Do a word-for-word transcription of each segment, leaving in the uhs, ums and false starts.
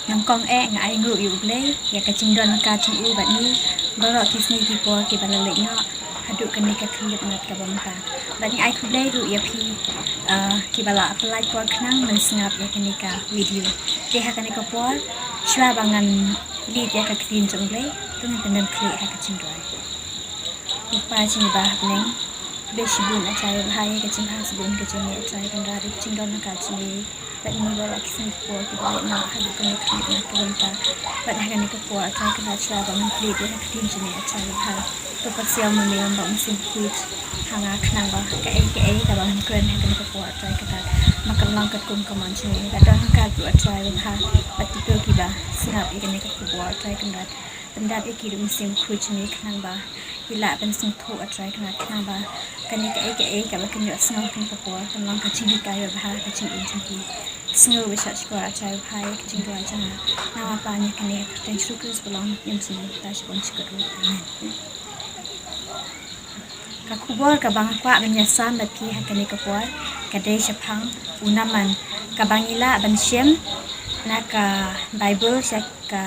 Nyngkong eh nga ai nguh ïa U Blei ïa ka jingdon ka jong u bad ngi baroh ki sngi ki por kiba la leit noh haduh kane ka khyndiat minit kaba mynta. Bad ngi ai khublei ruh ïa phi, ah, kiba la pynlait por khnang ban sngap ïa kane ka video. Te ha kane ka por shuwa ba ngan leit ïa ka ktien jong U Blei, to ngin pyndem khlieh ha ka jingduwai. Ko Pa jong ngi ba ha bneng, khublei shibun A Trai babha ïa ka jingbha shibun ka jong me A Trai Kynrad, ïa ka jingdon ka jong me bad ngi baroh ki sngi ki por kiba leit noh haduh kane ka khyndiat minit kaba mynta. Bad ha kane ka por A Trai Kynrad, shuwa ba ngan plie ïa ka ktien jong me A Trai babha, to pasiaw ma me u Mynsiem Bakhuid ha nga khnang ba kaei kaei kaba ngan kren ha kane ka por A Trai Kynrad, ma kan long katkum ka mon jong me. Bad don ryngkat ruh A Trai babha bad kito kiba sngap ïa kane ka khubor A Trai Kynrad. Pyndap ïa ki da u Mynsiem Bakhuid jong me khnang ba ki lah ban sngewthuh A Trai Kynrad, khnang ba kane kaei kaei kaba kin ïohsngew ha kane ka por kan long ka jinghikai babha, ka jingim jong ki. Sngew ba shah shkor A Trai babha ïa ka jingduwai jong nga. Namar ba ïa kane ka kyrteng Jisu Khrist ba long Nongpynim jong ngi, ta shibun shi kyrteng. Amen. Ka khubor kaba nga kwah ban ïasam bad phi ha kane ka por ka dei shaphang u Naaman, kaba ngi lah ban shim na ka Baibl sha ka,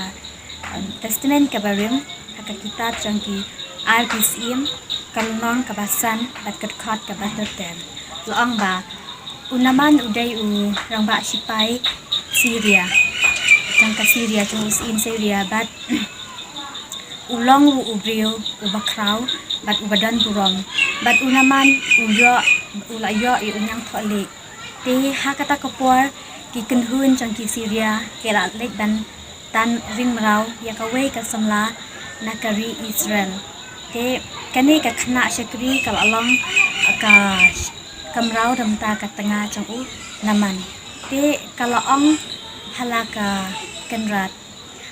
um, Testament kaba Rim, ha ka kitab jong ki Ar Syiem, ka lynnong kaba san bad ka dkhot kaba thirteen. La ong ba u Naaman u dei u rangbah shipai Syria, jong ka Syria, jong u syiem Syria, bad u long ruh u briew uba khraw bad uba don burom. Bad u Naaman u ïoh, u la ïoh ïa u ñiangthohlieh. Te ha kata ka por ki kynhun jong ki Syria ki la leit ban tan ring mraw ïa kawei ka samla na ka ri Israel. Te kane ka khynnah shakri ka la long ka, ka mraw da mynta ka tnga jong u Naaman. Te ka la ong ha la ka kynrad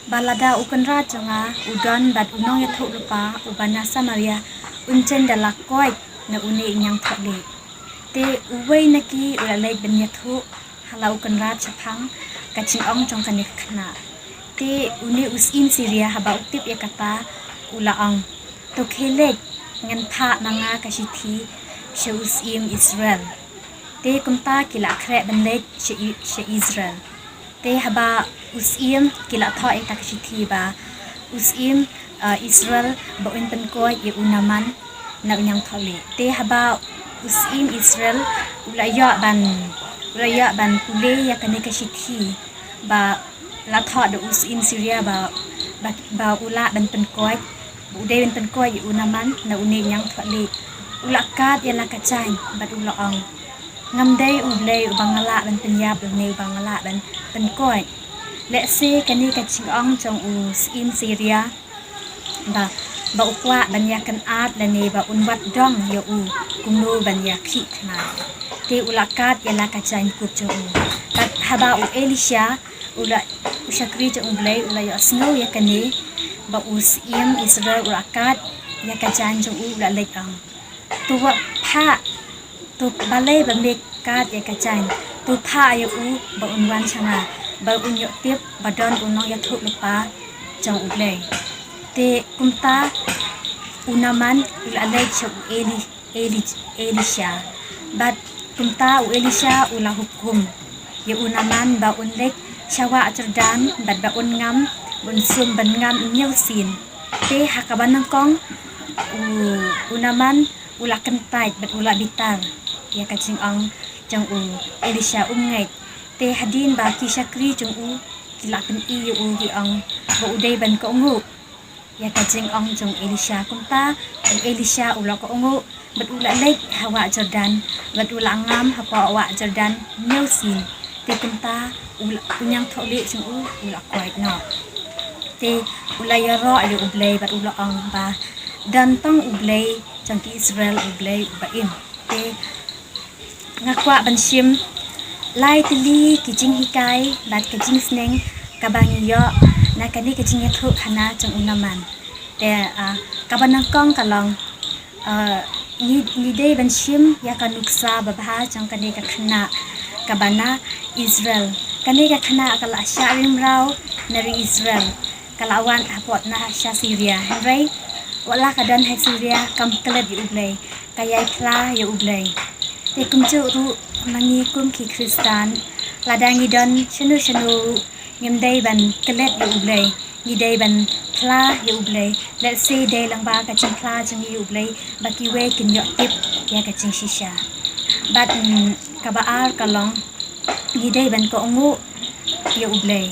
ba lada u kynrad jong nga u don bad u nongïathuhlypa uba na Samaria, un jin da la koit na une u ñiangthohlieh. Te uwei na ki u la leit ban ïathuh ha la u kynrad shaphang ka jingong jong kane ka khynnah. Te une u syiem Syria haba u tip ïa kata u la ong, to khie leit, ngan phah ma nga ka shithi sha u syiem Israel. Te kumta ki la khreh ban leit sha I-, sha Israel. Te haba u syiem, ki la thoh ïa ka shithi ba u syiem, uh, Israel ba un pynkoit ïa u Naaman na u ñiangthohlieh. Te haba u syiem Israel u la ïoh ban, u la ïoh ban pule ïa kane ka shithi ba la thoh da u syiem Syria ba, ba, ba u lah ban pynkoit, ba u dei ban pynkoit ïa u Naaman na une u ñiangthohlieh, u la kad ïa la ka jaiñ bad u la ong, ngam dei U Blei uba nga lah ban pynïap lane uba nga lah ban pynkoit. Lehse kane ka jingong jong u syiem Syria ba, ba u kwah ban ïakynad lane ba un wad dong ïa u kumno ban ïakhih thngan. Te u la kad ïa la ka jaiñkup jong u. Bad haba u Elisha u la, u shakri jong U Blei u la ïohsngew ïa kane ba u syiem Israel u la kad ïa ka jaiñ jong u, u la leit ong, to wat phah, to balei ba me kad ïa ka jaiñ, to phah ïa u ba un wan sha nga, ba un ïoh tip ba don u nongïathuhlypa jong U Blei. Te kumta u Naaman u la leit sha u Eli, Eli, Elisha. Bad kumta u Elisha u la hukum ïa u Naaman ba un leit sha wah Jordan bad ba un ngam, ba un sum ban ngam hynñiew sien. Te ha kaba nyngkong u, u Naaman u la kyntait bad u la bitar ïa ka jingong jong u Elisha, um ngeit. Te hadien ba ki shakri jong u ki la pyni ïa u, ki ong ba u dei ban kohnguh ïa ka jingong jong u Elisha. Kumta u Elisha u la kohnguh bad u la leit ha wah Jordan bad u la ngam hapoh wah Jordan hynñiew sien. Te kumta u la, u ñiangthohlieh jong u u la koit noh. Te u la ïaroh ïa U Blei bad u la ong ba, don tang U Blei jong ki Israel, U Blei uba im. Te nga kwah ban shim lai tylli ki jinghikai bad ki jingsneng kaba ngi ïoh na kane ka jingïathuhkhana jong u Naaman. Te, ah, kaba nyngkong ka long, ah, ngi, ngi dei ban shim ïa ka nuksa babha jong kane ka khynnah kaba na Israel. Kane ka khynnah ka la shah ring mraw na ri Israel, ka la wan hapoh na sha Syria. Hynrei wat la ka don ha Syria kam klet ïa U Blei, ka ïai phla ïa U Blei. Te kumjuh ruh ma ngi kum ki Khristan, lada ngi don shano shano Ngim dei ban klet ïa U Blei, ngi dei ban phla ïa U Blei. Let's say dei lang ba ka jingphla jong ngi ïa U Blei ba kiwei kin ïoh tip ïa ka jingshisha. Bad mm, kaba ar ka long, ngi dei ban kohnguh ïa U Blei.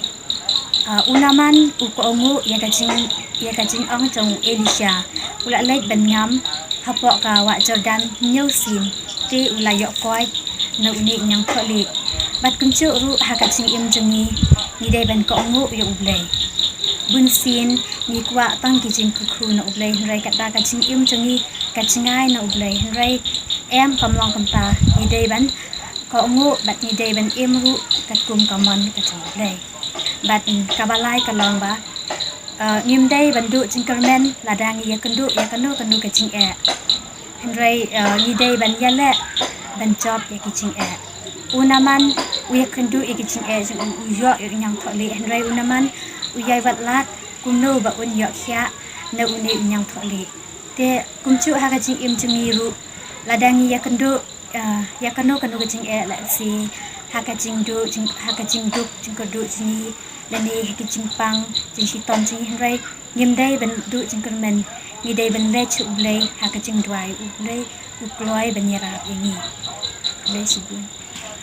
Uh, u Naaman u kohnguh ïa ka jing ïa ka jingong jong u Elisha. U la leit ban ngam hapoh ka wah Jordan hynñiew sien, te u la ïoh koit na une u ñiangthohlieh. Bad kumjuh ruh ha ka jingim jong ngi, ngi dei ban kohnguh ïa U Blei. Bun sien ngi kwah tang ki jingkyrkhu na U Blei, hynrei katba ka jingim jong ngi ka jngai na U Blei, hynrei em kam long kumta. Ngi dei ban kohnguh bad ngi dei ban im ruh katkum ka mon ka jong U Blei. Bad mm, kaba lai ka long ba, uh, ngim dei ban duh jingkyrmen lada ngi ïakynduh ïa kano kano ka jingeh. Hynrei uh, ngi dei ban ïaleh ban jop ïa ki jingeh. U Naaman u ïakynduh ïa ki jingeh jong u, u ïoh ïa u ñiangthohlieh, hynrei u Naaman u ïai wad lad kumno ba un ïoh khiah na une u ñiangthohlieh. Te kumjuh ha ka jingim jong ngi ruh, lada ngi ïakynduh uh, ïa kano kano ka jingeh, let's say ha ka jingduh jing ha ka jingduk jingkyrduh jong ngi, lane ha ki jingpang jingshitom jong ngi, hynrei ngim dei ban duh jingkyrmen. Ngi dei ban leit sha U Blei ha ka jingduwai, U Blei u kloi ban ïarap ïa ngi. Khublei shibun.